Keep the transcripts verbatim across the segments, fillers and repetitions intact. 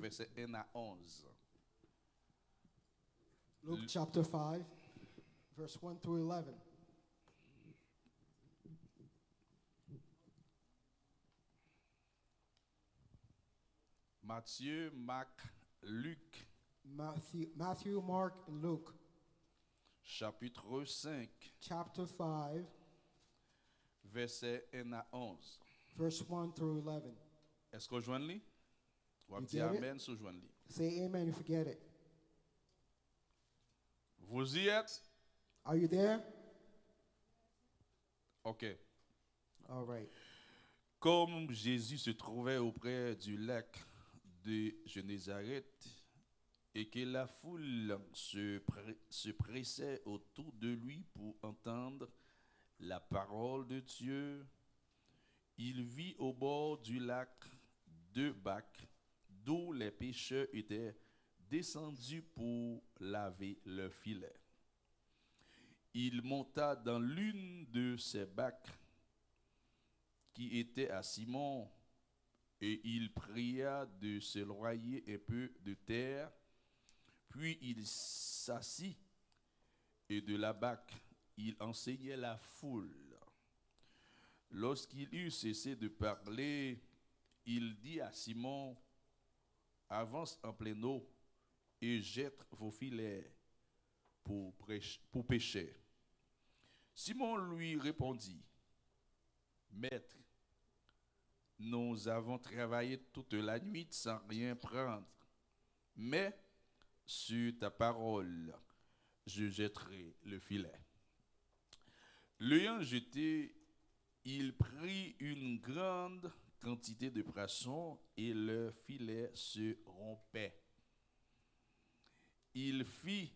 vèsè en a onz. Luke chapter five, verse one through eleven. Matye, Mak, Lik, Matthew, Matthew, Mark, and Luke, chapitre cinq, chapter five, vèsè en a onz. Verse one through eleven. Èske w jwenn li? W ap You di get it? Amèn si w jwenn li. Say amen if you get it. Vous y êtes? Are you there? Ok. All right. Comme Jésus se trouvait auprès du lac de Génézareth et que la foule se, pré- se pressait autour de lui pour entendre la parole de Dieu, il vit au bord du lac deux bacs d'où les pêcheurs étaient descendus pour laver leurs filets. Il monta dans l'une de ces bacs qui était à Simon, et il pria de s'éloigner un peu de terre, puis il s'assit, et de la barque, il enseignait la foule. Lorsqu'il eut cessé de parler, il dit à Simon, avance en plein eau et jette vos filets pour, prêch- pour pêcher. Simon lui répondit, Maître, nous avons travaillé toute la nuit sans rien prendre, mais sur ta parole, je jetterai le filet. L'ayant jeté, il prit une grande quantité de poissons et leur filet se rompait. Il fit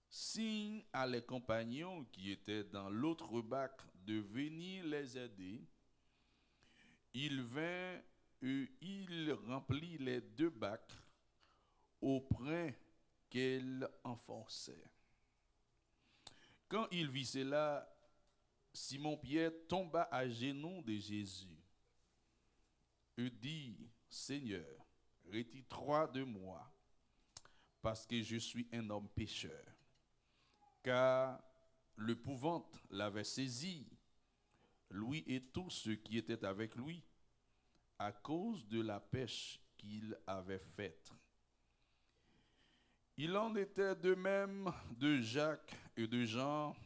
signe à les compagnons qui étaient dans l'autre barque de venir les aider. Il vint et il remplit les deux barques au point qu'elles enfonçaient. Quand il vit cela, Simon-Pierre tomba à genoux de Jésus et dit, Seigneur, retire-toi de moi, parce que je suis un homme pécheur. Car l'épouvante l'avait saisi, lui et tous ceux qui étaient avec lui, à cause de la pêche qu'il avait faite. Il en était de même de Jacques et de Jean,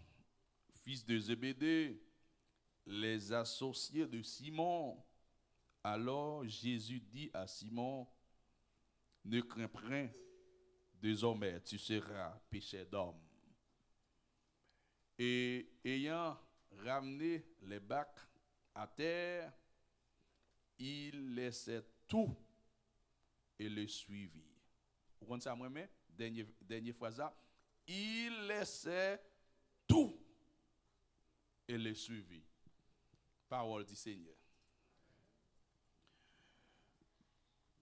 fils de Zébédée, les associés de Simon. Alors Jésus dit à Simon, ne crains point, désormais tu seras pêcheur d'hommes. Et ayant ramené les bacs à terre, il laissait tout et le suivit. Ou konn sa mwen renmen? Dènye, dènye fraz la. Il laissait tout et le suivit. Parole du Seigneur.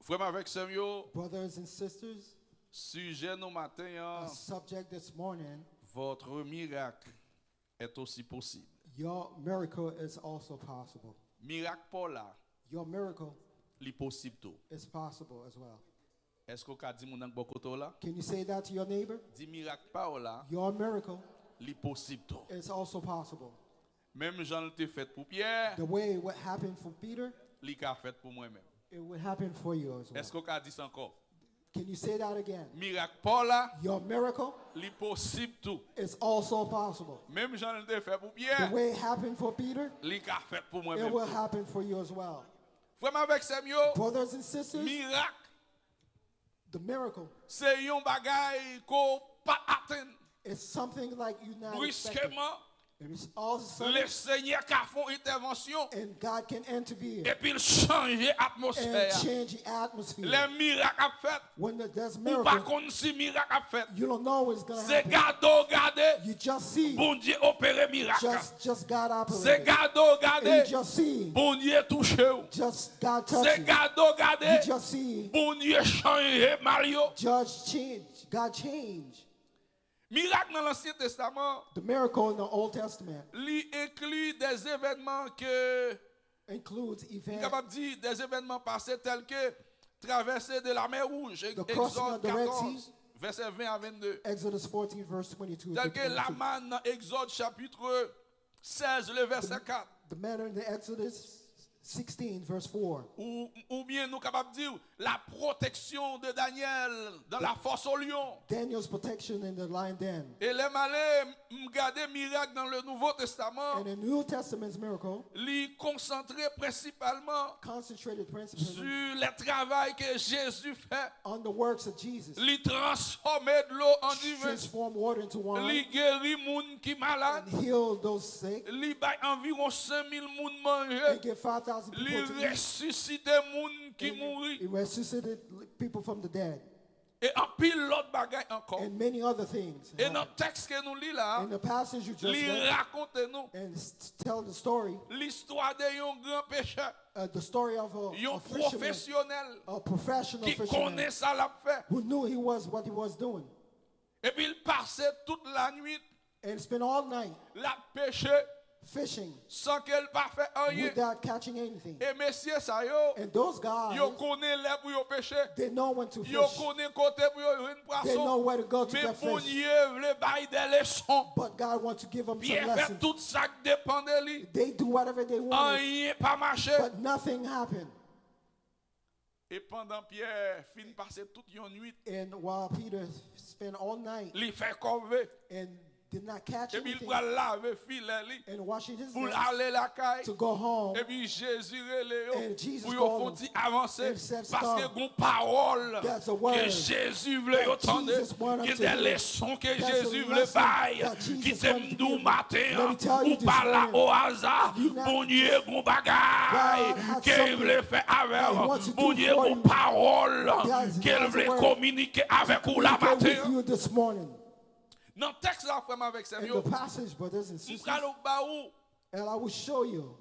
Frè m avèk sè m yo, Brothers and sisters, sijè nou maten our an, subject this morning, votre miracle est aussi possible. Your miracle is also possible. Mirak pa w la, Your miracle li posib tou. is possible as well. Èske w ka di moun nan k bò kote w la? Can you say that to your neighbor? Di mirak pa w la, Your miracle li posib tou. is also possible. Menm jan l te fèt pou Pyè, The way what happened for Peter, li ka fèt pou mwen menm. It will happen for you as well. Èske w ka di sa ankò? Can you say that again? Mirak pa w la, Your miracle li posib tou. is also possible. Menm jan l te fè pou The Pyè, way it happened for Peter, li ka fèt pou mwen it menm will tou. Happen for you as well. Frè m avèk sè m yo, Brothers and sisters, mirak the miracle se yon bagay ke w pa t atenn. Is something like you not expected. Briskeman, It is all of a sudden, Lesenyè ka fè yon entèvansyon and God can intervene epi l chanje atmosfè and a. Change the atmosphere. Lè mirak ap fèt, When the, there's ou pa miracle, konn si mirak ap fèt. You don't know what's gonna Se happen. Gade w gade, You just see. Bondye opere mirak. Just, just God Se operated. gade w And gade, you just see. Bondye touche w. Just God Se touch you. Gade w gade, You just see. Bondye chanje mal yo. Just change. God change. Mirak nan Lansyen Testaman, The miracle in the Old Testament li enkli de evènman ke, includes m events. kapab di, de evènman pase tèl ke Travèse de la mè wouj, Egzòd katòz, vèsè ven a vennde. Exodus fourteen, verse twenty-two to twenty-two. Tèl ke Laman nan Egzòd chapit sèz, le vèsè kat. The manner in the Exodus sixteen, verse four. Ou, oubyen nou kapab di, la protection de Daniel dans la fosse au lion. Daniel's protection in the lion den. E lè m ale, m gade mirak nan le Nouveau Testament. And the New Testament's miracle Li konsantre prensipalman concentrated principally sur le travail que Jésus fait. On the works of Jesus. Li transfòme dlo an diven. Transform water into Li wine geri moun ki malad. And heal those sick. Li bay anviwon senk mil moun manje. And give five thousand Li people to eat. Resisite moun ki mouri. He resuscitated people from the dead. E anpil lòt bagay ankò. And many other things. E nan tèks ke nou li la, In the passage you just li read, rakonte nou and s- tell the story, listwa de yon gran pechè, uh, the story of a, yon a fisherman, pwofesyonèl a professional ki fisherman, konnen sa l ap fè. Who knew he was what he was doing. Epi l pase tout lannuit And spent all night l ap peche fishing, san ke l pa fè anyen. Without catching anything. E mesye sa yo, And those guys, yo konnen lè pou yo peche. They know when to Yo fish. Konnen kote pou yo jwenn They know pwason. Where to go to Men get fish. Bondye vle bay de leson. But God wants to give them some Pyè fè lessons. Tout sa k depann de li. They do whatever they want, Anyen pa mache. But nothing happened. E pandan Pyè fin pase tout yon nuit, And while Peter spent all night li fè kòve. And did not catch Epi l anything pral lave filè li and washing his pou l nets Ale lakay. To go home. Epi Jezi rele yo And Jesus pou yo called fon them ti avanse. and said, Paske "Stop. Gon pawòl There's a ke word Jezi vle yo that tande. Jesus wanted Gen to de hear. Leson ke There's a Jezi vle lesson bay. that Jesus Kite m wanted to di w give. Maten Let me tell you ou pa this la morning. O aza. You not- Bondye gon bagay God has ke l vle something fè avè that he w. wants to do Bondye for gon you. pawòl There's- ke l there's a vle word kominike avèk ou la communicate Maten. With you this morning. Nan tèks la, frè m avèk sè m In yo, the passage, brothers and m sisters, pral ba ou and I will show you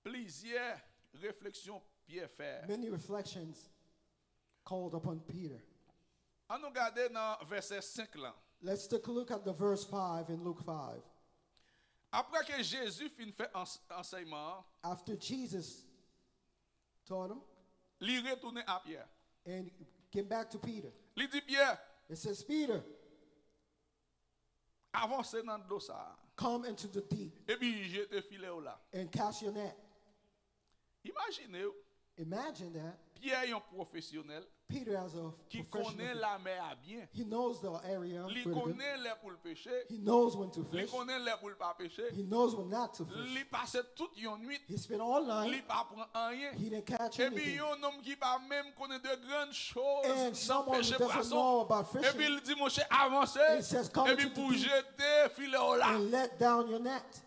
plizyè refleksyon Pyè fè. Many reflections called upon Peter. An nou gade nan vèsè senk lan. Let's take a look at the verse five in Luke five. Apre ke Jezi fin fè ans- ansèyman an, After Jesus taught him li retounen a Pyè. And came back to Peter. Li di Pyè, It says, Peter, avanse nan dlo sa a. Come into the deep Epi jete filè w la. And cast your net. Imajine w, Imagine that. Pyè yon pwofesyonèl Peter as a ki professional. Konnen lamè a byen. He knows the area Li pretty good. Konnen lè pou l peche. He knows when to Li fish. Konnen lè pou l pa peche. He knows when not to fish. Li pase tout yon nuit. He spent all Li night. Pa pran anyen. He didn't catch Epi anything. Yon nonm ki pa menm konnen de grann choz And nan someone who peche doesn't pwason. Know about fishing. Epi l di, monchè, avanse. And says, "Come Epi into the pou deep." Jete filè w la. And let down your net.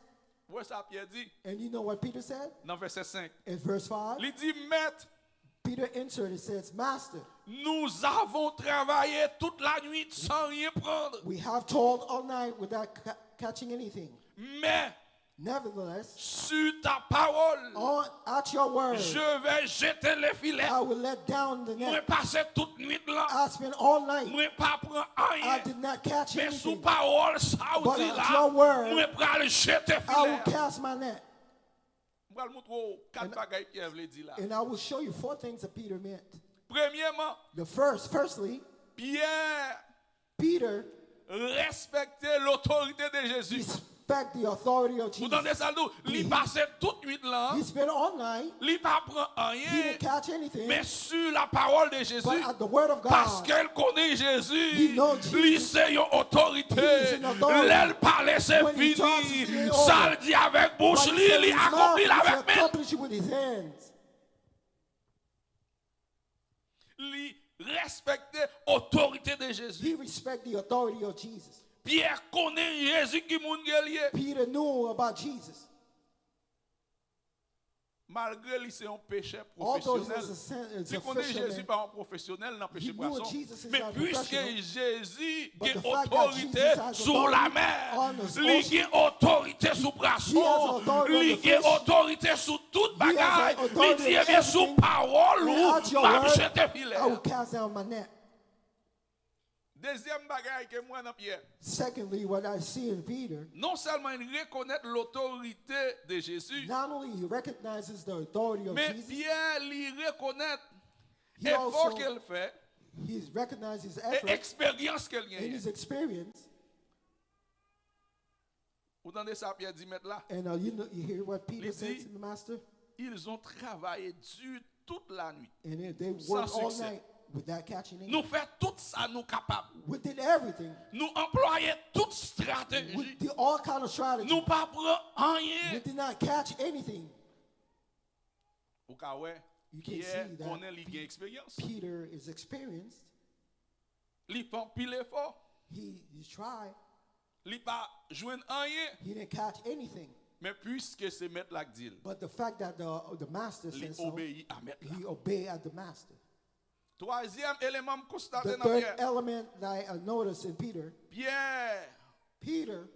Wè sa Pyè di. And you know what Peter said? Nan vèsè senk. In verse five, Li di, Mèt, Peter answered and says, Master, nous avons travaillé toute la nuit sans rien prendre. We have toiled all night without ca- catching anything. Mais Nevertheless, sur ta parole, on, at your word, je vais jeter le filet. I will let down the Mwen net. Pase tout nuit lan. I spent all night. Mwen pa pran I anyen. Did not catch Men sou anything. Pawòl sa ou But di at la, your word, mwen pral jete I will filè. Cast my net. Mwen pral montre w kat bagay Pyè vle di la. And I will show you four things that Peter meant. Premyèman, The first, firstly, Pyè Peter respekte lotorite de Jezi. Respect the authority of Ou tande Jesus. Sa l di w? Li pase tout nuit lan. He spent all night. Li pa pran He anyen. Didn't catch anything. Men sur la parole de Jésus. But at the word of God, Paske l konnen Jezi. He knows Jesus. Li se yon otorite. He is an authority. Lè l pale se When he talks, fini. it's Sa over. L di avèk bouch What li, he said li in his akonpli mouth, l he avèk men l. Accomplished with his hands. Li respekte otorite de Jezi. He respect the authority of Jesus. Pyè konnen Jezi ki moun ke l ye. Peter knew about Jesus. Malgre li se yon pechè Although he pwofesyonèl, was a sin- is li a konnen Jezi fisherman, pa yon pwofesyonèl nan peche he knew pwason. Jesus is Men not a piske professional. Jezi But gen the fact that otorite Jesus has sou la authority mè, on the li ocean, gen otorite sou he has pwason, authority on li the gen fish. Otorite sou tout He has bagay. authority Li di, on ebyen, sou everything. Pawòl And ou, at your m ap word, jete filè. I will cast down my net. Dezyèm bagay ke m wè nan Pyè, Secondly, what I see in Peter, non sèlman li rekonèt lotorite de Jezi, not only he recognizes the authority of men Jesus, Pyè li rekonèt he efò also ke l fè he recognizes his e effort eksperyans ke l and genyen. His experience. Ou tande sa Pyè di mèt la? And uh, you, know, you hear what Peter Li said di- to the master? Ils ont travaillé dur toute la nuit. And they, they Sans worked all succès. Night without catching anything. Nou fè tout sa nou kapab. We did everything. Nou anplwaye tout We strateji. did all kind of strategy. Nou pa pran We anyen. Did not catch anything. Ou ka wè, You can Pyè see that konnen li gen eksperyans. Peter is experienced. Li fè anpil efò. He, he tried. Li pa jwenn anyen. He didn't catch anything. Men piske se mèt la k di l, But the fact that the, the master li said so, obeyi a mèt la. He obeyed at the master. Twazyèm eleman m konstate The nan third Pyè, element that I noticed in Peter, Pyè Peter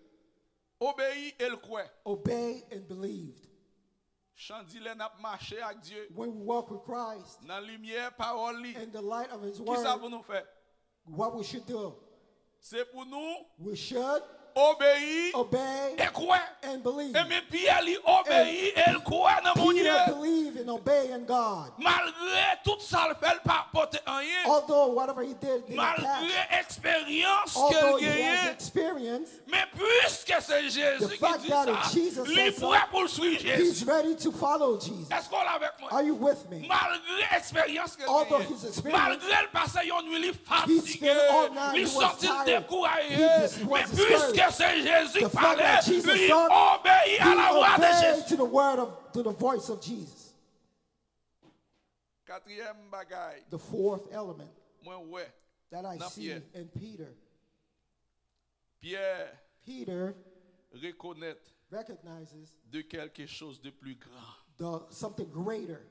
obeyi e l kwè. Obeyed and believed. Chandilè n ap mache ak Dye When we walk with Christ nan limyè pawòl li. In the light of His Kisa Word, pou nou fè? What we should do? Se pou nou We should obeyi obey e kwè. And believe. Ebyen Pyè li obeyi e l kwè nan Bondye. Peter believed and obeyed in God. Malgre tout sa l fè, l pa pote anyen. Although whatever he did did not catch. Malgre eksperyans ke Although l he has genyen. Experience, Men piske se Jezi the ki fact di that sa, it's Jesus li said so, prè pou l swiv Jezi. He's ready to follow Jesus. Èske w la avèk mwen? Are you with me? Malgre eksperyans ke l Although genyen, his experience, malgre l pase yon nwi, li he fatige, spent all night, li he was santi l tired, dekouraje, he just was men piske discouraged. Se Jezi The k pale, fact that Jesus li said, obeyi a he lavwa de obeyed Jezi. To the word of, to the voice of Jesus. Katriyèm bagay The fourth element mwen wè that I nan see Pyè. In Peter. Pyè Peter rekonèt recognizes de quelque chose de plus grand. The, something greater.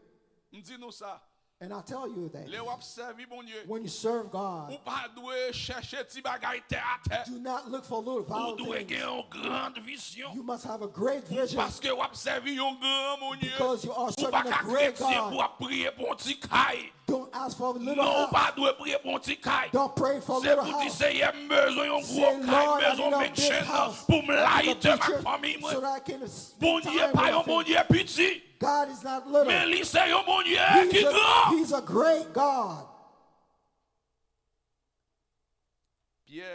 M di nou sa, And I tell you that lè w ap sèvi Bondye, when you serve God, ou pa dwe chèche ti bagay tè atè. Do not look for little Ou vile dwe things. Gen yon gran vizyon. You must have a great vision. Paske w ap sèvi yon gran Bondye. Because you are Ou pa serving ka a great kretyen God. Pou w ap priye pou yon ti kay. Don't ask for a little Non, ou house. Pa dwe priye pou yon ti kay. Don't pray for a Se little pou di house. Seyè m bezwen yon gwo Say, kay, m Lord, I bezwen need yon a big mansion house. Pou m I need a layite m ak picture fanmi so mwen. That I can spend Bondye time pa with yon my family. Bondye piti. God is not little. Men li se yon Bondye He's ki a, gran. He's a great God. Pyè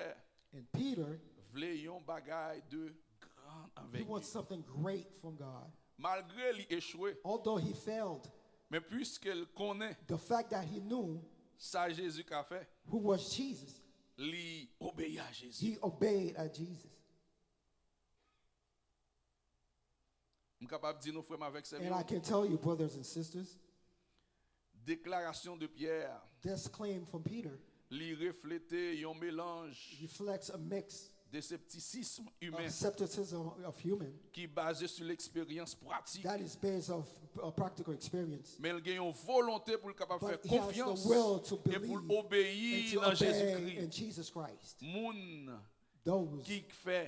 And Peter, vle yon bagay de gran he avèk wants li. Something great from God. Malgre li echwe, Although he failed, men piske l konnen the fact that he knew sa Jezi ka fè, who was Jesus, li obeyi a Jezi. He obeyed at Jesus. M kapab di nou, frè m avèk sè m And I yo, can tell you, brothers and sisters, deklarasyon de Pyè a, this claim from Peter li reflete yon melanj reflects a mix de septisism of imen skepticism of human ki baze sou leksperyans pratik. That is based off a practical experience. Men l gen yon volonte pou l kapab fè But he has the konfyans will to e pou l believe obeyi and to nan obey Jezikri. In Jesus Christ. Moun Those, ki fè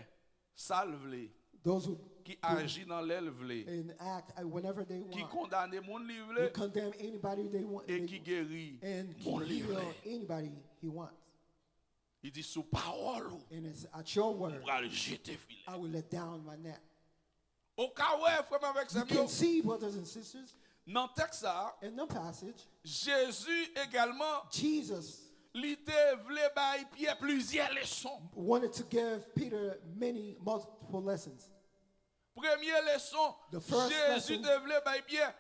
sa l vle, those who ki aji nan lè l vle, and act uh, whenever they ki want, kondane moun li will vle, condemn anybody they want e they- ki geri and moun li heal vle. Anybody he wants. Li di, "Sou pawòl ou, And it's at your m word, pral jete filè." I will let down my net. Ou ka wè, frè m avèk sè You m yo, can see, brothers and sisters, nan tèks sa a, in the passage, Jezi egalman, Jesus li te vle bay Pyè plizyè leson. Wanted to give Peter many multiple lessons. Premye leson, The first Jezi lesson, te vle bay Pyè.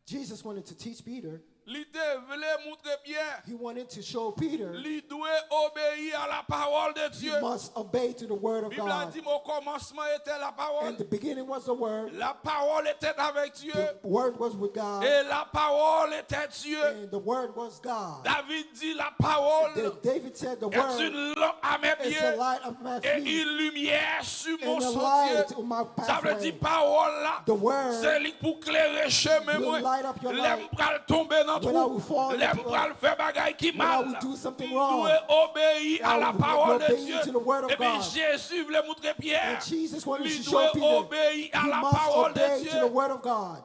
Jesus wanted to teach Peter. Li te vle moutre Pyè. He wanted to show Peter Li dwe obeyi a la pawòl de he Dye. Must obey to the word of Bib la God. Di, "Au commencement était la parole." In the beginning was the word. La parole était avec Dieu. The word was with God. Et la parole était Dieu. And the word was God. David di, "La parole The, David said the est word une lampe à mes is pieds a light of my et feet une lumière sur mon and a sentier." light on my Sa vle di pathway. Pawòl la, The word se li k pou klere chemen will mwen. Light up your Lè m life. Pral tonbe nan When I twou, will fall lè m into pral fè bagay ki When I mal, will do something m wrong, dwe obeyi a I la will pawòl de obey Dye. To the word of Epi God. Jezi vle moutre Pyè, And Jesus wanted li to dwe show Peter obeyi a he la must pawòl de obey to the Dye. Word of God.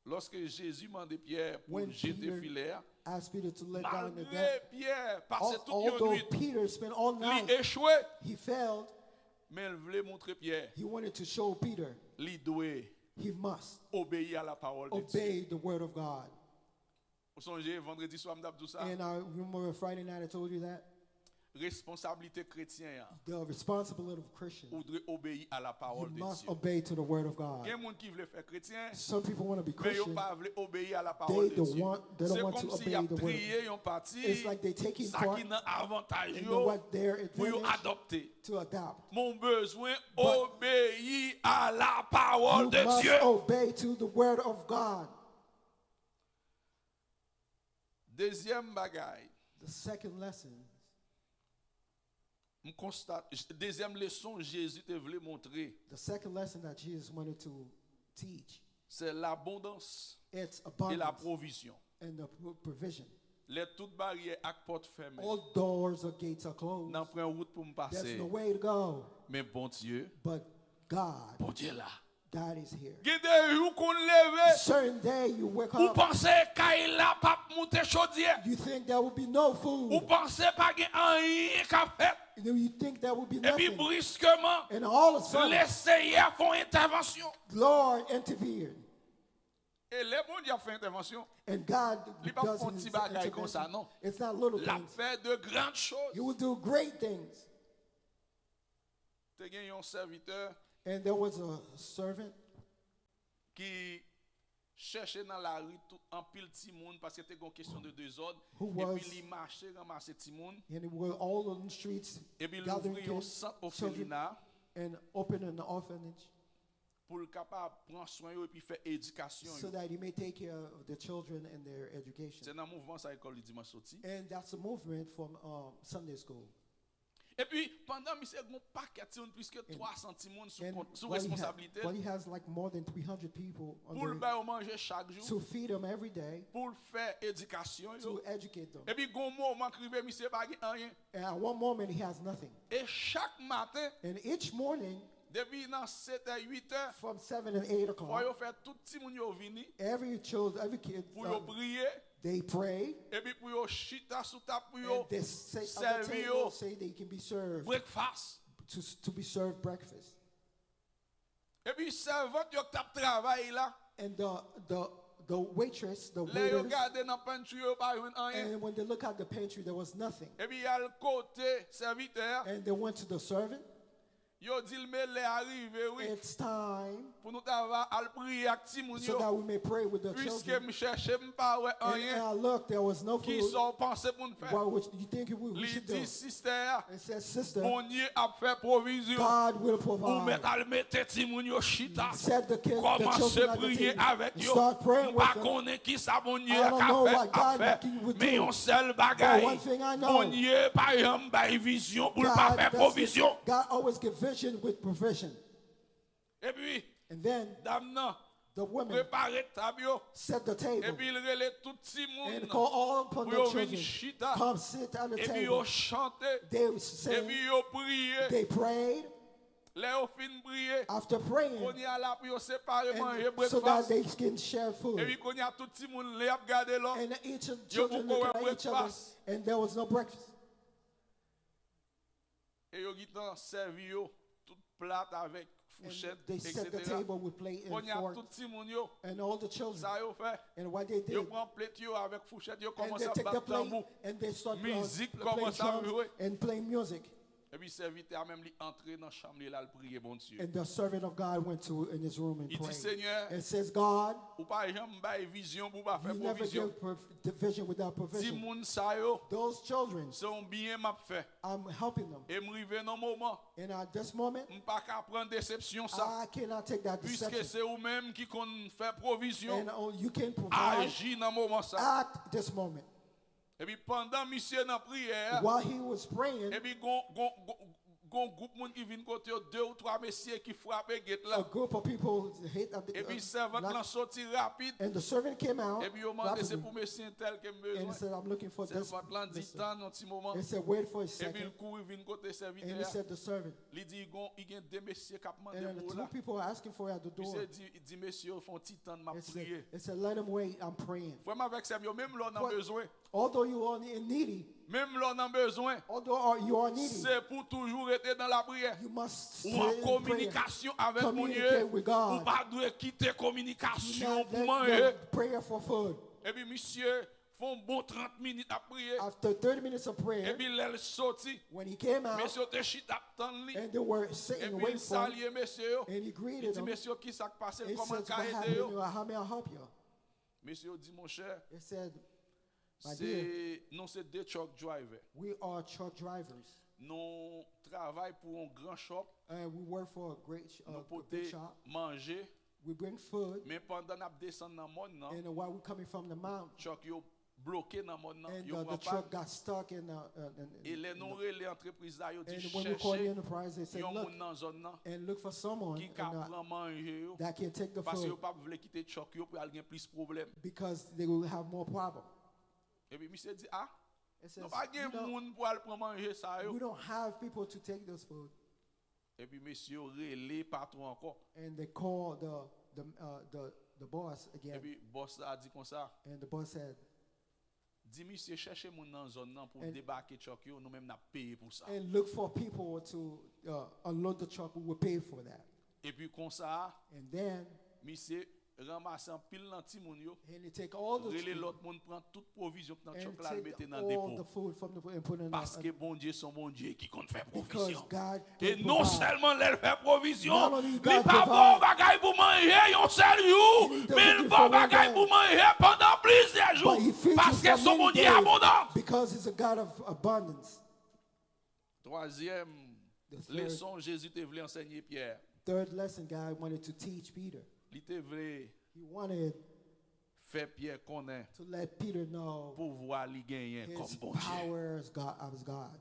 Lòske Jezi mande Pyè pou When l jete Peter filè a, asked Peter to let down the malgre net, Pyè pase al- tout yon although nwit, Peter spent all li night, echwe, he failed, men l vle montre Pyè he wanted to show Peter li dwe he must obeyi a lapawòl de Dye. Obey the word of God. Ou sonje, vandredi swa, m t ap di w sa. And I remember Friday night I told you that. Responsablite kretyen an, The responsibility of Christian, ou dwe obeyi a you lapawòl de must Dye. Obey to the word of God. Gen moun ki vle fè kretyen, Some people want to be men yo Christian. Pa vle obeyi a lapawòl They de don't Dye. want, they don't Se want to kòmsi y obey ap the word. Triye yon pati It's like they taking sa part ki nan avantaj in yo what their pou yo advantage Adopte. To adopt. Men w bezwen But obeyi a lapawòl you de must Dye. Obey to the word of God. Dezyèm bagay, The second lesson, m konstate, dezyèm leson Jezi te vle montre, the second lesson that Jesus wanted to teach, se labondans it's e la abundance pwovizyon. And the pro- provision. Lè tout baryè ak pòt fèmen, All doors or gates are closed. Nan pwen wout pou m There's pase. No way to go. Men Bondye, But God, Bondye la. God is here. Gen de jou w konn leve, Certain day you wake ou up, panse kay la p ap moute chodyè. You think there will be no Ou food. Panse pa gen anyen k ap fèt. You think there will be Epi nothing. Briskeman, And all of a sudden, Lesenyè fè yon entèvansyon. Lord interfered. E lè Bondye ap fè entèvansyon, And God Li p ap does fè yon his ti bagay konsa, intervention. Non. It's not little L ap things. Fè de gran choz. He will do great things. Te gen yon sèvitè And there was a servant ki chèche nan lari tout anpil timoun paske te gen yon kesyon de dezòd. Who was- Epi li mache ranmase timoun. And he was all on the streets Epi l gathering ouvri yon kids, sant children, òfelina and open an orphanage pou l kapab pran swen yo epi fè edikasyon so yo. That he may take care of the children and their education. Se nan mouvman sa lekòl li dimanch soti. And that's a movement from um, Sunday school. Epi pandan misye gen yon pakèt timoun, plis ke twa san timoun sou And kont, sou what he, ha- responsablite l, what he has like more than three hundred people pou l under bay yo manje chak jou, to feed them every day, pou l fè edikasyon yo. To educate them. Epi gen yon moman k rive, misye pa gen anyen. And at one moment he has nothing. E chak maten, And each morning, depi nan sèt è, uit è, from seven and eight fò yo o'clock, fè tout timoun yo vini every child, every kid, pou yo um, priye, they pray, epi pou yo chita sou tab pou yo and they sit at the sèvi yo table, say they can be served breakfast. To, to be served breakfast. Epi sèvant yo k t ap travay la, And the the the waitress, the lè yo waiters, gade nan pantry yo, yo pa jwenn anyen. And when they look at the pantry, there was nothing. Epi y al kote sèvitè a. And they went to the servant. Yo di l, men lè a rive, wi. It's time. Pou nou ta va al priye ak timoun yo. So that we may pray with the children. Puiske m chèche, m pa wè anyen. And I looked, there was no food. Kisa w panse pou n fè? What would you think we, we should do? Li di sistè a, It says, Sister, Bondye ap fè pwovizyon. God will provide. Ou mèt al mete timoun yo chita. Set the kids, the Kòmanse children at the priye table. Avèk yo. Start praying M pa with them. Konnen kisa Bondye I don't ka know fè, what ap God fè. can, would Men do. Yon sèl But bagay, one thing I know, Bondye pa janm bay vizyon pou l pa God fè doesn't, pwovizyon. God always give vision with provision. Epi, And then dam nan the women, prepare tab yo. Set the table. Epi l rele tout timoun And call all upon pou the yo vin children. Chita. Come sit at the Epi table. Yo chante. They sing. Epi yo priye. They prayed. Lè yo fin priye, After praying, Kounye a la pou yo separe manje and so that brekfas. They can share food. Epi kounye a tout timoun lè y ap gade lò. And each Yo children poko looking wè at each other, brekfas. And there was no breakfast. E yo gentan sèvi yo tout plat avèk And fouchèt, they set the etsetera. Table with plate and Kounye a fork. Tout timoun yo, And all the children. Sa yo fè, And what they did, yo pran plèt yo avèk fouchèt, yo And they kòmanse ap take the bat plate tanbou. And they start uh, Mizik playing kòmanse ap drums jwe. And playing music. Epi sèvitè a menm li antre nan chanm li, l al priye Bondye. And the servant of God went to in his room and Li di, prayed. Senyè, And says, God, ou pa janm bay vizyon pou w pa fè You never pwovizyon. Give prof- division without provision. Timoun sa yo, Those children, Se yon byen m ap fè. I'm helping them. E m rive nan moman, And at this moment, m pa ka pran desepsyon sa. I cannot take that Piske deception. Se ou menm ki konn fè pwovizyon. And uh, you can provide Aji nan moman sa. At this moment. Epi pandan misye nan priyè a, While he was praying, epi gon, gon, gon, Gon gwoup moun ki vin kote yo, de ou twa mesye ki frape gate la. A group of people hit at the, epi uh, sèvant knock, lan soti rapid. And the servant came out. Epi yo mande, "Se rapidly pou mesye entèl ke m bezwen." And he said, "I'm looking for this mister." Sèvant lan di, "Tann yon ti moman." He said, "Wait for a second." Epi l kouri vin kote sèvitè a. And he said, "The servant." Li di, "Gon, i gen de mesye k ap mande pou ou la." And the two people are asking for you at the door. Misye di, di mesye yo, "Fè yon ti tann, m ap priye." He said, "Let him wait, I'm praying." Frè m avèk sè m yo, menm lè w nan bezwen, although you are in needy, menm lè w nan bezwen, although you are needy, se pou toujou rete nan lapriyè. You must stay in prayer. Ou an kominikasyon avèk Bondye. Communicate with God. Ou pa dwe kite kominikasyon pou manje. Do not let the prayer for food. Epi misye fè yon bon trant minit ap priye. After thirty minutes of prayer, epi lè l soti, when he came out, mesye yo te chita ap tann li. And they were sitting waiting for him. Epi l salye mesye yo. And he greeted them. Li di mesye yo, "Kisa k pase? Kòman m ka ede yo?" He said, "What happened? How may I help you?" Mesye yo di, "Monchè, he said, my dear, se, nou se de truck driver. We are truck drivers. Nou travay pou yon gran shop. And we work for a great, uh, big shop. Nou pote manje. We bring food. Men pandan n ap desann nan mòn nan, and while we coming from the mountain, truck yo bloke nan mòn nan, and, yo uh, the pran truck pàn. Got stuck in, uh, uh, in, in, e lè nou rele antrepriz la, yo di, and when we call the enterprise, they say, "Look, yon moun nan zòn nan and look for someone ki ka pran manje yo, that can take the food, paske yo p ap vle kite truck yo pou y al gen plis pwoblèm." Because they will have more problem. Epi misye di, "A, nou pa gen moun pou al pran manje sa yo." It says, "You know, we don't have people to take this food." Epi mesye yo rele patwon ankò. And they call the, the, uh, the, the boss again. Epi bòs la di konsa, and the boss said, "Di misye chèche moun nan zòn nan pou debake truck yo, nou menm n ap peye pou sa." And look for people to, uh, unload the truck, we will pay for that. Epi konsa, and then, misye ranmase anpil nan timoun yo, and he take all the, rele lòt moun, pran tout pwovizyon k nan truck la, al mete nan depo. And take all the food from the, and put in the, paske Bondye se yon Bondye ki konn fè pwovizyon. Because God can provide. E non sèlman lè l fè pwovizyon, li pa ba w bagay pou manje yon sèl jou, men l ba w bagay pou manje pandan plizyè jou, paske se yon Bondye abondans. Because he's a God of abundance. Twazyèm leson Jezi te vle ansèye Pyè. The third lesson God wanted to teach Peter. Li te vle, he wanted, fè Pyè konnen, to let Peter know, pouvwa li genyen kòm Bondye. His power as God, as God.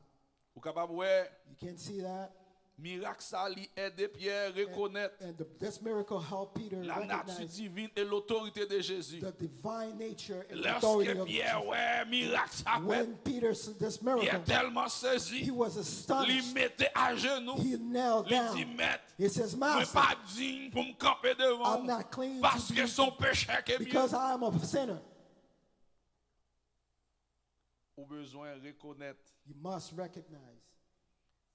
Ou kapab wè, you can see that. Mirak sa li ede Pyè rekonèt, and the, this miracle helped Peter recognize, lanati divin e lotorite de Jezi. The divine nature and authority of Jesus. Lèske Pyè wè mirak sa fèt, when Peter saw this miracle, Pyè tèlman sezi, he was astonished, li mete ajenou, he knelt down, li di, "Mèt, he says, Master, mwen pa diy pou m kanpe devan w, I'm not clean to be, paske se yon pechè ke m ye." Because I am a sinner. Ou bezwen rekonèt, you must recognize,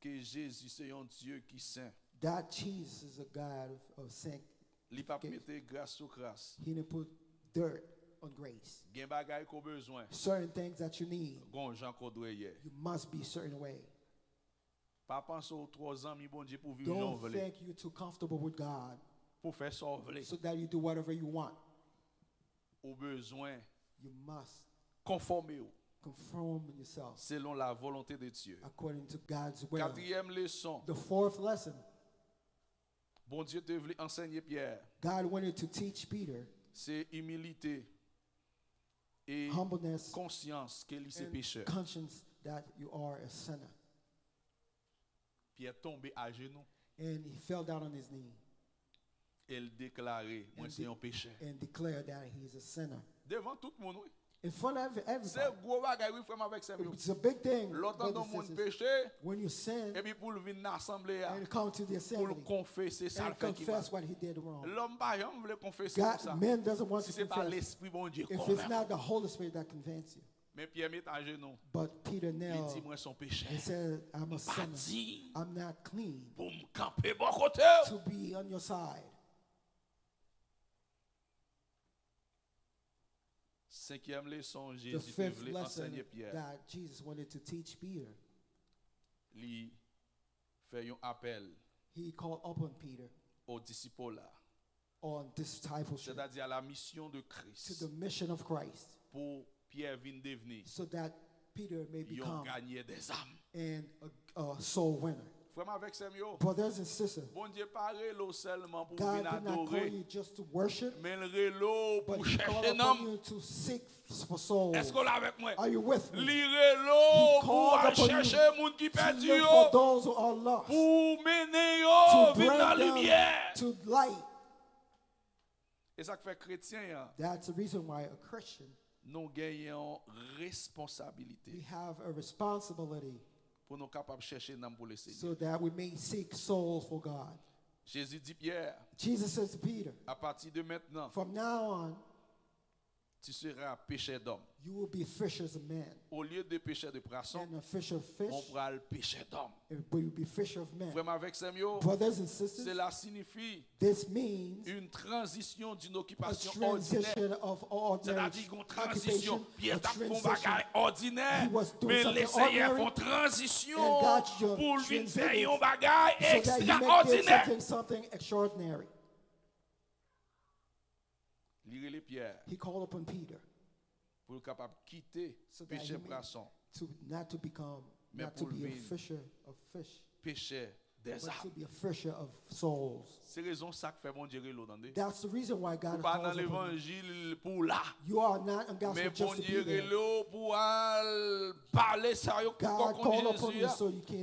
ke Jezi se yon Dye ki sen. That Jesus is a God of, of sanctification. Li p ap mete gras sou kras. He didn't put dirt on grace. Gen bagay ke w bezwen. Certain things that you need, gen yon jan ke w dwe ye. You must be certain way. Pa panse w twò zanmi Bondye pou w viv jan w vle. Don't think you're too comfortable with God, pou w fè sa w vle. So that you do whatever you want. Ou bezwen, you must, konfòme w, conform yourself, selon la volonté de Dieu. According to God's will. Katriyèm leson, the fourth lesson, Bondye te vle ansèye Pyè, God wanted to teach Peter, se imilite e, humbleness, konsyans ke li se pechè. And conscience that you are a sinner. Pyè tonbe ajenou. And he fell down on his knee. E l deklare, "Mwen se yon pechè." And declare that he is a sinner. Devan tout moun, wi. In front of everybody. Se gwo bagay, wi, frè m avèk sè m yo. It's a big thing, brothers and sisters. Lè w tande yon moun peche, when you sin, epi pou l vin nan asanble a, and come to the assembly, pou l konfese sa l fè ki mal. And confess what he did wrong. Lòm pa janm vle konfese konsa. God, man doesn't want to confess, si se pa Lespri Bondye konvenk ou. If it's not the Holy Spirit that convince you. Men Pyè met ajenou. But Peter knelt. Li di, "Mwen se yon pechè. He said, I'm a sinner. M pa diy, I'm not clean, pou m kanpe bò kote w, to be on your side." Senkyèm leson Jezi te vle ansèye Pyè. The fifth lesson that Jesus wanted to teach Peter. Li fè yon apèl, he called upon Peter, au discipulat, on discipleship, c'est-à-dire à la mission de Christ, to the mission of Christ, pou Pyè vin devni, so that Peter may become, yon ganyè dèzam, and a, a soul winner. Frè m avèk sè m yo, brothers and sisters, Bondye pa rele w sèlman pou w vin adore, God did not call you just to worship, men l rele w pou w chèche Nanm. Upon you to seek for souls. Èske w la avèk mwen? Are you with me? Li rele w pou w al chèche moun ki pèdi yo, pou w mennen yo vin nan limyè. To bring them to light. E sa k fè kretyen an, that's the reason why a Christian, nou gen yon responsabilite, we have a responsibility, pou nou kapab chèche nanm pou Lesenyè. So that we may seek souls for God. Jezi di Pyè, Jesus says to Peter, à partir de maintenant, from now on, tu seras pêcheur d'hommes. You will be fishers of men. Au lieu de pêcheur de poissons, and a fisher of fish, on pral pêcheur d'hommes. It will be fisher of men. Frè m avèk sè m yo, brothers and sisters, cela signifie, this means, une transition d'une occupation ordinaire. Sètadi gen yon tranzisyon. Pyè t ap fè yon bagay òdinè, men Lesenyè fè yon tranzisyon pou l vin fè yon bagay ekstraòdinè. Li rele Pyè pou l kapab kite pechè pwason, men pou l vin pechè dèzam. Se rezon sa k fè Bondye rele w, tande. Ou pa nan levanjil pou w la, men Bondye rele w pou w al pale sa yo ki poko konn Jezi a,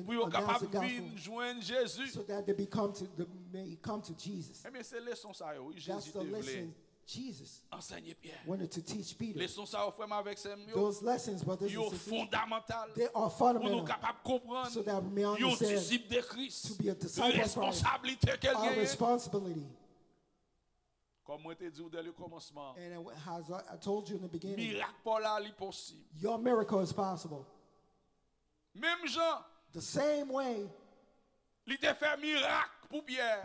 pou yo kapab vin jwenn Jezi. Ebyen, se leson sa yo, wi, Jezi te vle ansèye Pyè. Leson sa yo, frè m avèk sè m yo, yo fondamantal pou nou kapab konprann yon disip de Kris, responsablite ke l genyen. Kòm mwen te di w dè le kòmansman, mirak pa w la li posib. Menm jan li te fè mirak pou Pyè,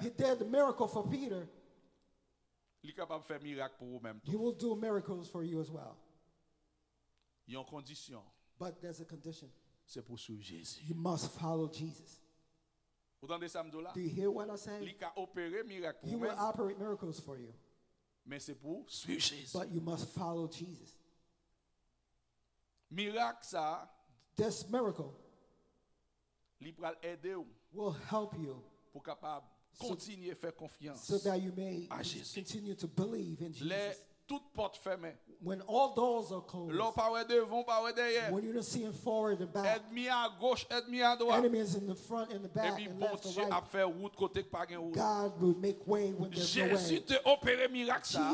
li kapab fè mirak pou ou menm tou. Yon kondisyon, se pou w swiv Jezi. Ou tande sa m di w la? Li ka opere mirak pou ou menm, men se pou w swiv Jezi. Mirak sa a, li pral ede w pou w kapab kontinye fè konfyans a Jezi. Lè tout pòt fèmen, lè w pa wè devan, w pa wè dèyè, ènmi agoch, ènmi adwat, epi Bondye ap fè wout kote k pa gen wout. Jezi te opere mirak sa a.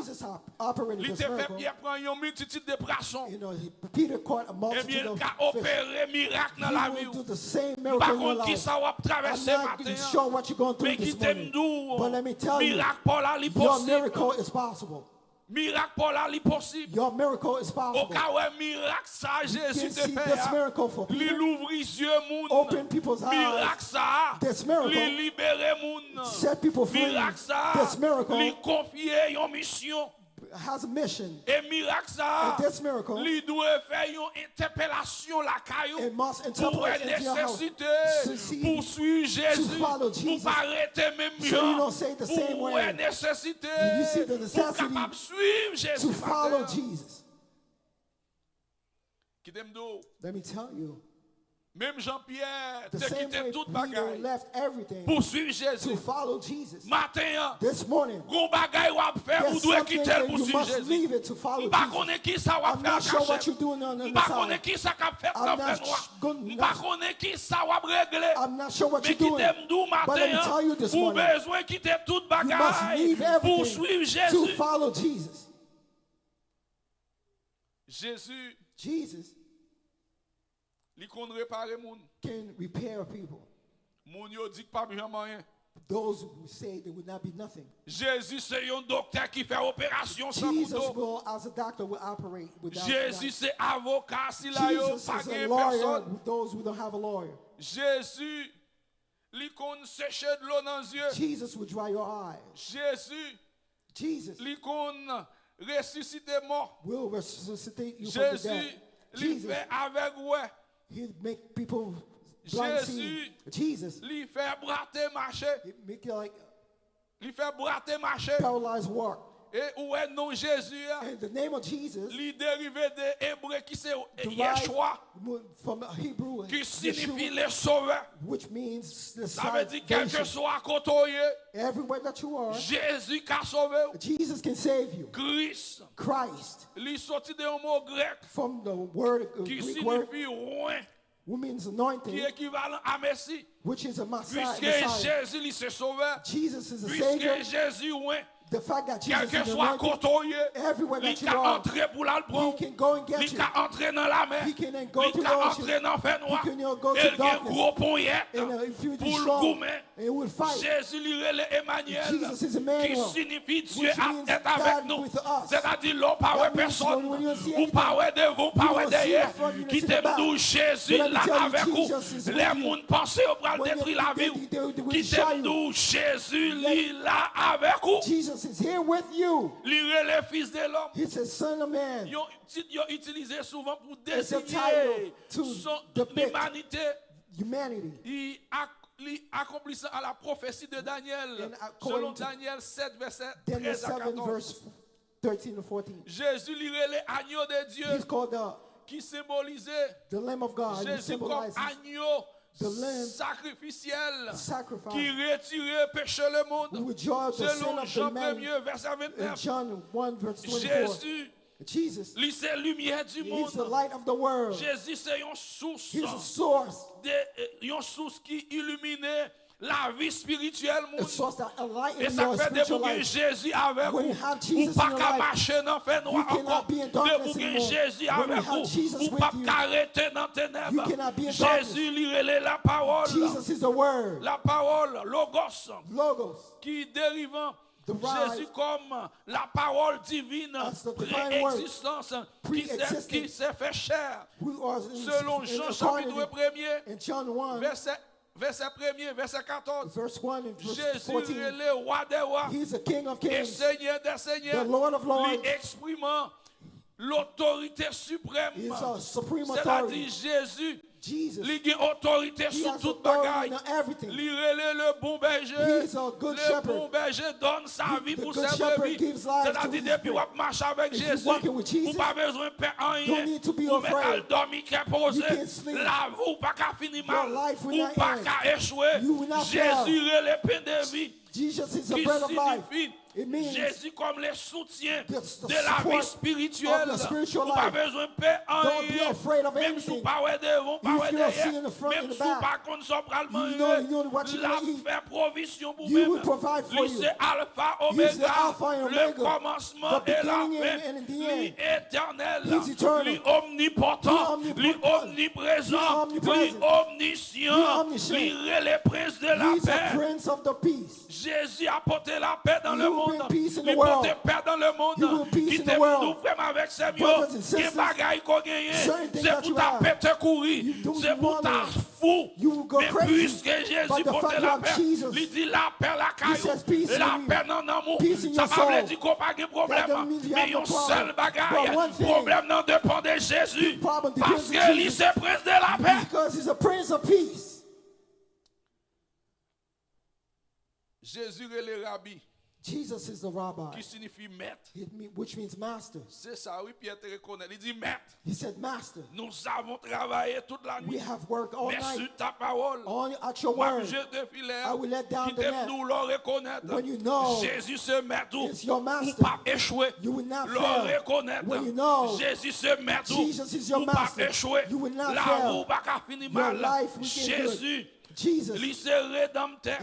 Li te fè Pyè pran yon miltitid de pwason. Ebyen, l ka opere mirak nan lavi w. M pa konn kisa w ap travèse maten an, men kite m di w, mirak pa w la li posib. Mirak pa w la li posib. Ou ka wè mirak sa a Jezi te fè a, li louvri zye moun. Mirak sa a, li libere moun. Mirak sa a, li konfye yon misyon. E mirak sa a, li dwe fè yon entèpelasyon lakay ou pou w wè nesesite pou w swiv Jezi, pou w pa rete menm jan, pou w wè nesesite pou w kapab swiv Jezi maten an. Kite m di w, menm jan Pyè te kite tout bagay pou swiv Jezi, maten an, gon bagay w ap fè, ou dwe kite l pou swiv Jezi. M pa konnen kisa w ap fè an kachèt. M pa konnen kisa k ap fèt nan fènwa. M pa konnen kisa w ap regle. Men kite m di w maten an, ou bezwen kite tout bagay pou w swiv Jezi. Jezi, li konn repare moun. Moun yo di k p ap janm anyen. Jezi se yon doktè ki fè operasyon san kouto. Jezi se avoka sila yo pa gen pèsòn. Jezi, li konn seche dlo nan zye. Jezi, li konn resisite mò. Jezi, li fè avèg wè. Jezi, li fè bwate mache. Li fè bwate mache. E ou wè non Jezi a, And the name of Jesus li derive de ebre ki se derived Yechwa, from Hebrew ki siyifi Yeshua, le Sovè. Which means the Sa vle di salvation. Kèlkeswa kote w ye, Everywhere that you are, Jezi ka sove w. Jesus can save you. Kris, Christ, li soti de yon mo grèk from the word uh, ki Greek word, siyifi wen, which means ki anointing, ekivalan a Mesi. Which is a Messiah. Piske Messiah. Jezi li se Sovè, Jesus is a piske Savior. Jezi wen, The fact that Jesus is kèlkeswa anointed, kote w ye, everywhere li that you ka are, antre pou l al pran He w. can go and get Li you. Ka antre nan lamè. He can then go Li to the Ka ocean. Antre nan fènwa. He can then go to E l gen darkness. Gwo ponyèt And uh, if you be pou l strong, goumen. And you will fight. Jezi li rele Emanyèl, Jesus is ki Emmanuel, siyifi Dye which a- means èt avèk God nou. With us. Sètadi lè w pa wè That means pèsòn, when you don't see ou pa anything, wè devan, ou pa you wè don't see dèyè. the front, you don't see Kite the m back. di w Jezi But let me la tell you, avèk ou. Jesus is with Lè you. Moun panse yo pral When detwi you lavi think w, they, they will kite destroy m di you, w Jezi li la avèk ou. Jesus is here with you. Li rele Fis de lòm. He says, Son of Man. Yon tit yo itilize souvan pou It's a desinye title to son depict limanite. Humanity. Li, ak, li akonplisan a la pwofesi de Danyèl, And according selon to Danyèl sèt, vèsè Daniel trèz a seven, katòz. Verse thirteen to fourteen. Jezi li rele Agno de Dye, He's called the ki senbolize the Lamb of God, who Jezi kòm symbolizes agno the Lamb sakrifisyèl sacrifice ki retire peche lemonn. who withdraws the sin Selon of the Jan man premye, vèsè in vennèf. John one, verse twenty-four. Jezi, Jesus, li se limyè di He's the monn. Light of the world. Jezi se yon sous, He's a source, de, yon sous ki ilimine lavi espirityèl a moun. Source that E enlightens sa your fè depi spiritual w gen life. Jezi avèk When ou, you have ou Jesus pa in your ka life, mache nan fènwa you cannot ankò. Be in Depi w darkness gen anymore. Jezi When you avèk have ou, Jesus ou p ap with you, ka rete nan tenèb. You cannot be in darkness. Jezi li rele lapawòl. Jesus is the Word. Lapawòl, logos, Logos. Ki derivan Derive Jezi kòm lapawòl divin, As the divine word, pre-egzistans, ki se, pre-existing, ki se fè chè. Who was in, Selon in Jan incarnate chapitre premye, in John one, vèsè, vèsè premye, vèsè katòz. Verse one and verse Jezi fourteen. Rele wa dè wa He's the King of e Kings, Senyè dè senyè. The Lord of Lords. Li eksprime lotorite siprèm. He's a supreme Sètadi authority. Jezi, Jesus, li gen otorite He sou has tout authority bagay. in everything. Li rele le bon bèje. He is a good Le shepherd. Bon bèje donn sa vi The pou good ses shepherd brebis. Gives life to Sètadi his depi w people. ap mache avèk If you Jezi, walking with ou Jesus, pa bezwen pè anyen. Don't need to be Ou mèt al afraid. Dòmi kè poze. You can't sleep. Lavi w pa ka fini Your mal. Life will Ou not pa end. Ka echwe. You will not fail. Jezi rele pen de vi. Jesus is the Ki bread of life. Siyifi It means Jezi kòm le soutyen the, the de lavi support espirityèl. Of the spiritual Ou pa life. Bezwen pè Don't be anyen. Afraid of Menm si w anything. Pa wè devan, w pa wè dèyè. Menm si w pa konn sa w pral manye. L ap fè pwovizyon pou mwen. Li se alfa omega. Li se kòmansman e lafen. Li etènèl. Li omnipotan. Li omniprezan. Li omnisyan. Li rele prens de lapè. Jezi a pote lapè nan lemonn. Li pote pè nan lemonn. Kite m di w frè m avèk sè m yo, gen bagay ke w genyen, se pou w ta pete kouri, se pou w ta fou. Men piske Jezi pote lapè, li di lapè lakay ou, lapè nan nanm ou. Sa pa vle di ke w pa gen pwoblèm, men yon sèl bagay, pwoblèm nan depann de Jezi, paske li se prens de lapè. Jezi rele Rabi, Jesus is the rabbi, ki siyifi mèt. Which means master. Se sa wi, Pyè te rekonèt. Li di, Mèt, nous avons travaillé toute la nuit, mais sur ta parole, m ap jete filè a. Kite m di w lè w rekonèt Jezi se Mèt ou, ou p ap echwe. Lè w rekonèt Jezi se Mèt ou, ou p ap echwe. Lavi w pa ka fini mal. Jezi, li se Redanmtè.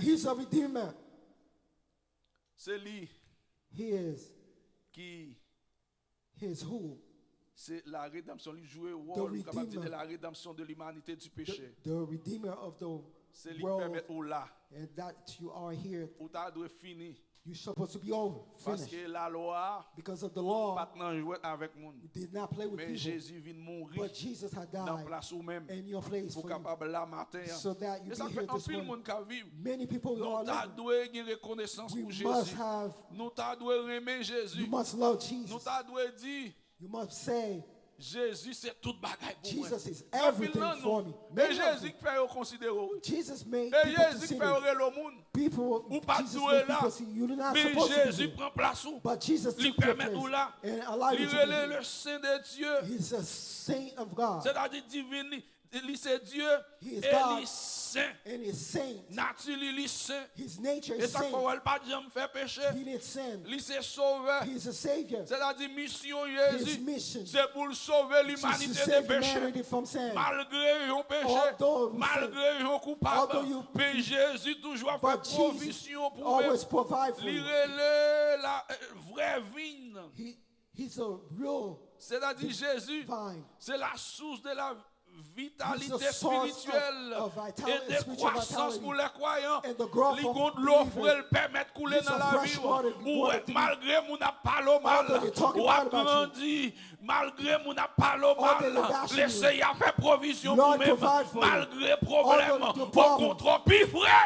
Se li ki se la redanmsyon, li jwe wòl, nou kapab di, de la rédemption de l'humanité du péché. Se li k pèmèt ou la. Ou ta dwe fini. Paske lalwa a pa t nan jwèt avèk moun. Men Jezi vin mouri nan plas ou menm pou w kapab la maten an. E sa k fè anpil moun ka viv. Nou ta dwe gen rekonesans pou Jezi. Nou ta dwe renmen Jezi. Nou ta dwe di, Jezi se tout bagay pou mwen. Jesus is everything for me. E Jezi k fè yo konsidere w, wi. Jesus made people consider people. E Jezi k fè yo rele w moun. Ou pa t dwe la. Men Jezi pran plas ou. Li pèmèt ou la. Li rele le Sen de Dye. Sètadi divin li. Li se Dye e li sen. Nati li, li sen. E sa k fè w wè l pa t janm fè peche. Li se Sovè. Sètadi misyon Jezi se pou l sove limanite de peche. Malgre yon peche, malgre yon koupab, men Jezi toujou ap fè pwovizyon pou ou menm. Li rele la vrè vin. Sètadi Jezi se la source de la vitalite espirityèl e de kwasans pou lè kwayan. Li gon dlo fre l pèmèt koule nan lavi w. Ou wè, malgre moun ap pale w mal, w ap grandi. Malgre moun ap pale w mal, Leseyè ap fè pwovizyon pou ou menm. Malgre pwoblèm, ou kontre pi fre.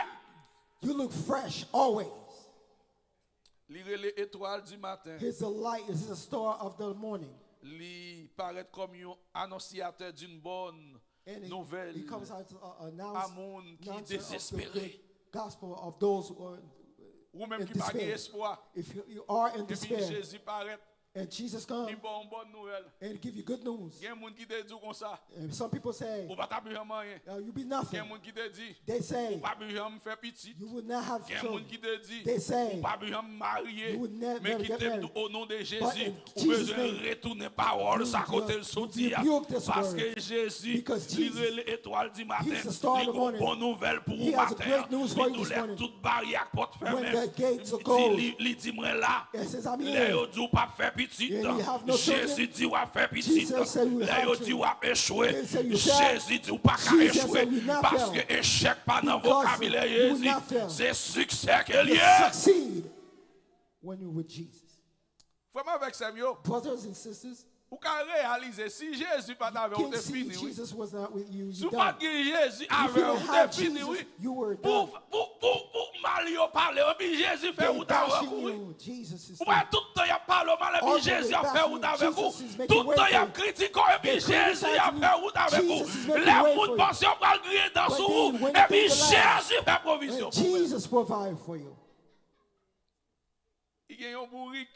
Li rele etwal di maten. Li parèt kòm yon anonsyatè d'une bonne nouvelle a moun ki dezespere. Ou menm ki pa gen espwa, epi Jezi parèt, li ba w yon bòn nouvèl. Gen moun ki te di w konsa, ou pa t ap janm anyen. Gen moun ki te di, ou p ap janm fè pitit. Gen moun ki te di, ou p ap janm marye. Men kite m di w, o non de Jezi, ou bezwen retounen pawòl sa kote l soti a. Paske Jezi, li rele etwal di maten. Li gon bon nouvèl pou ou maten an. Li di w lè tout baryè ak pòt fèmen, li di, li di, mwen la. Lè yo di w p ap fè pitit, Jezi di w ap fè pitit. Lè yo di w ap echwe, Jezi di w pa ka echwe. Paske echèk pa nan vokabilè Jezi. Se siksè ke l ye. Frè m avèk sè m yo, ou ka reyalize, si Jezi pa t avè w, ou te fini, wi. Si w pa t gen Jezi avè w, ou te fini, wi. Pou, pou, pou, pou mal yo pale w, epi Jezi fè wout avèk ou, wi. Ou wè, tout tan y ap pale w mal, epi Jezi ap fè wout avèk ou. Tout tan y ap kritike w, epi Jezi ap fè wout avèk ou. Lè moun panse yo pral griyen dan sou ou, epi Jezi fè pwovizyon pou ou. Li gen yon bourik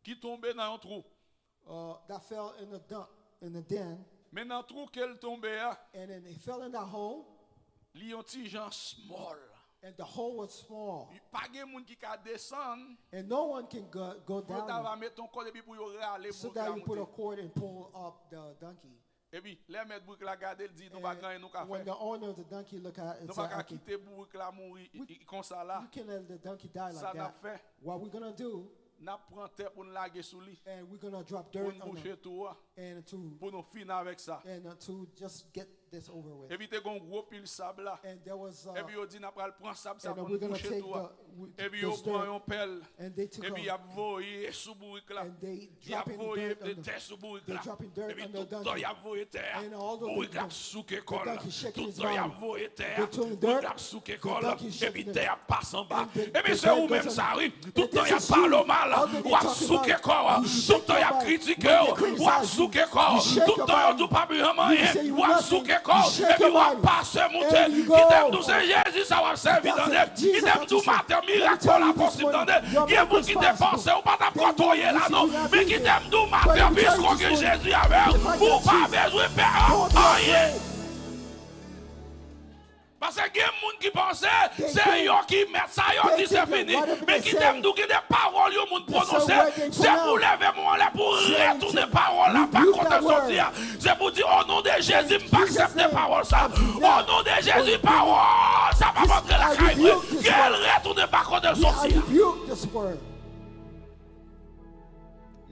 ki tonbe nan yon twou. Men nan twou ke l tonbe a, li yon ti jan small. Pa gen moun ki ka desann pou l ta va mete yon kòd epi pou yo rale bourik la monte. Epi, lè mèt bourik la gade, l di, nou pa gen anyen nou ka fè. Nou pa ka kite bourik la mouri konsa la. Sa n ap fè, n ap pran tè pou n lage sou li, pou n bouche twou a, pou nou fini avèk sa. Epi te gen yon gwo pil sab la. Epi yo di, n ap pral pran sab sa pou n bouche twou a. Epi yo pran yon pèl, epi y ap voye sou bourik la. Y ap voye tè sou bourik la. Epi tout tan y ap voye tè a, bourik la ap souke kò l. Tout tan y ap voye tè a, bourik la ap souke kò l. Epi tè a ap pase anba. Epi se ou menm sa, wi. Tout tan y ap pale w mal, w ap souke kò w. Tout tan y ap kritike w, w ap souke kò w. Tout tan yo di w p ap janm anyen, w ap souke kò w. Epi w ap pase moute. Kite m di w, se Jezi sa w ap sèvi, tande. Kite m di w maten, mirak pa w la posib, tande. Gen moun ki te panse ou pa t ap kote w ye la, non. Men kite m di w maten, piske w gen Jezi avè w, ou pa bezwen pè anyen. Paske gen moun ki panse se yo ki mèt, sa yo di se fini. Men kite m di w, gen de pawòl yon moun pwononse, se pou leve men w anlè, pou retounen pawòl la pa kote l soti a. Se pou di, o non de Jezi, m pa aksepte pawòl sa. O non de Jezi, pawòl sa p ap antre lakay mwen. Ke l retounen pa kote l soti a.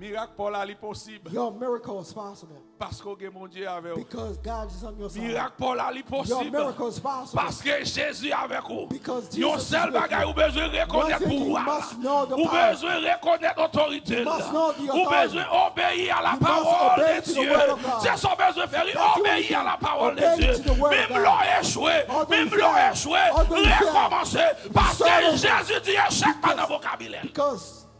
Mirak pa w la, li posib. Paske w gen Bondye avè w. Mirak pa w la, li posib. Paske Jezi avèk ou. Yon sèl bagay ou bezwen rekonèt pouvwa l. Ou bezwen rekonèt otorite l. Ou bezwen obeyi a la pawòl de Dye. Se sa w bezwen fè, wi, obeyi a la pawòl de Dye. Menm lè w echwe, menm lè w echwe, rekòmanse. Paske Jezi di echèk pa nan vokabilè l.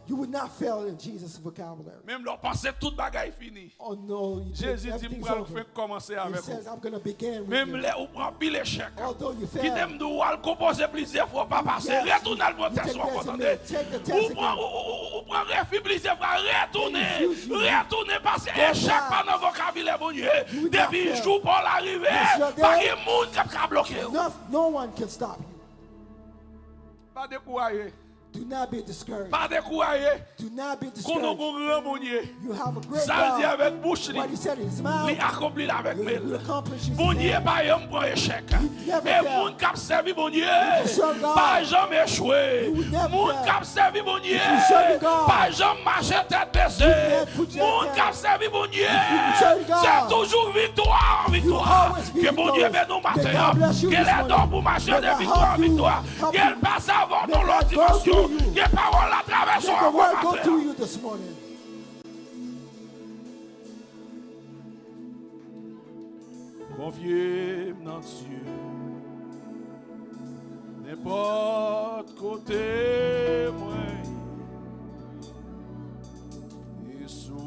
You would not fail in Jesus' vocabulary. Menm lè w panse tout bagay fini. Oh no, you think Jezi di m everything's pral over. Fenk kòmanse He avèk says, ou. I'm going to begin with Menm you. Lè ou pran pil echèk. Although you Kite fail, m di w, w al konpoze plizyè fwa, w pa pase. Yes, Retounen al you pran tès take ou ankò, test tande. again. Take the test Ou pran, again. ou, ou, ou pran refi plizyè fwa, retounen. They refuse you. Retounen, paske Go echèk pa back. Nan vokabilè Bondye. You will not Depi fail. Jou pa w la rive, It's your pa day. Gen moun k ap ka bloke w. No, no one can stop you. Pa dekouraje. Do not be discouraged. Pa dekouraje. Do not be Konnen w discouraged. Gon gran Bondye. You have a great Sa l di God. Avèk bouch li, What he said in his mouth, Li akonpli l avèk men will l. accomplish his Bondye hand. Pa janm pran echèk. He never E fail. Moun k ap sèvi Bondye If you serve God, pa janm echwe. you will never Moun fail. k ap sèvi Bondye If you serve God, pa janm mache tèt bese. you will never put your Moun head k ap sèvi Bondye If you serve God, se toujou viktwa an viktwa. always be Ke Bondye victorious. Beni w May maten God an. Bless you Ke this lèdan morning. Pou mache May de God viktwa an help you, viktwa. Help Ke l you. Pase avè w May nan lòt God go through dimansyon. you. Ke pawòl la travèse w May the ankò word go maten through an. You this morning. Konfye m nan Dye. Nenpòt kote mwen ye. E sou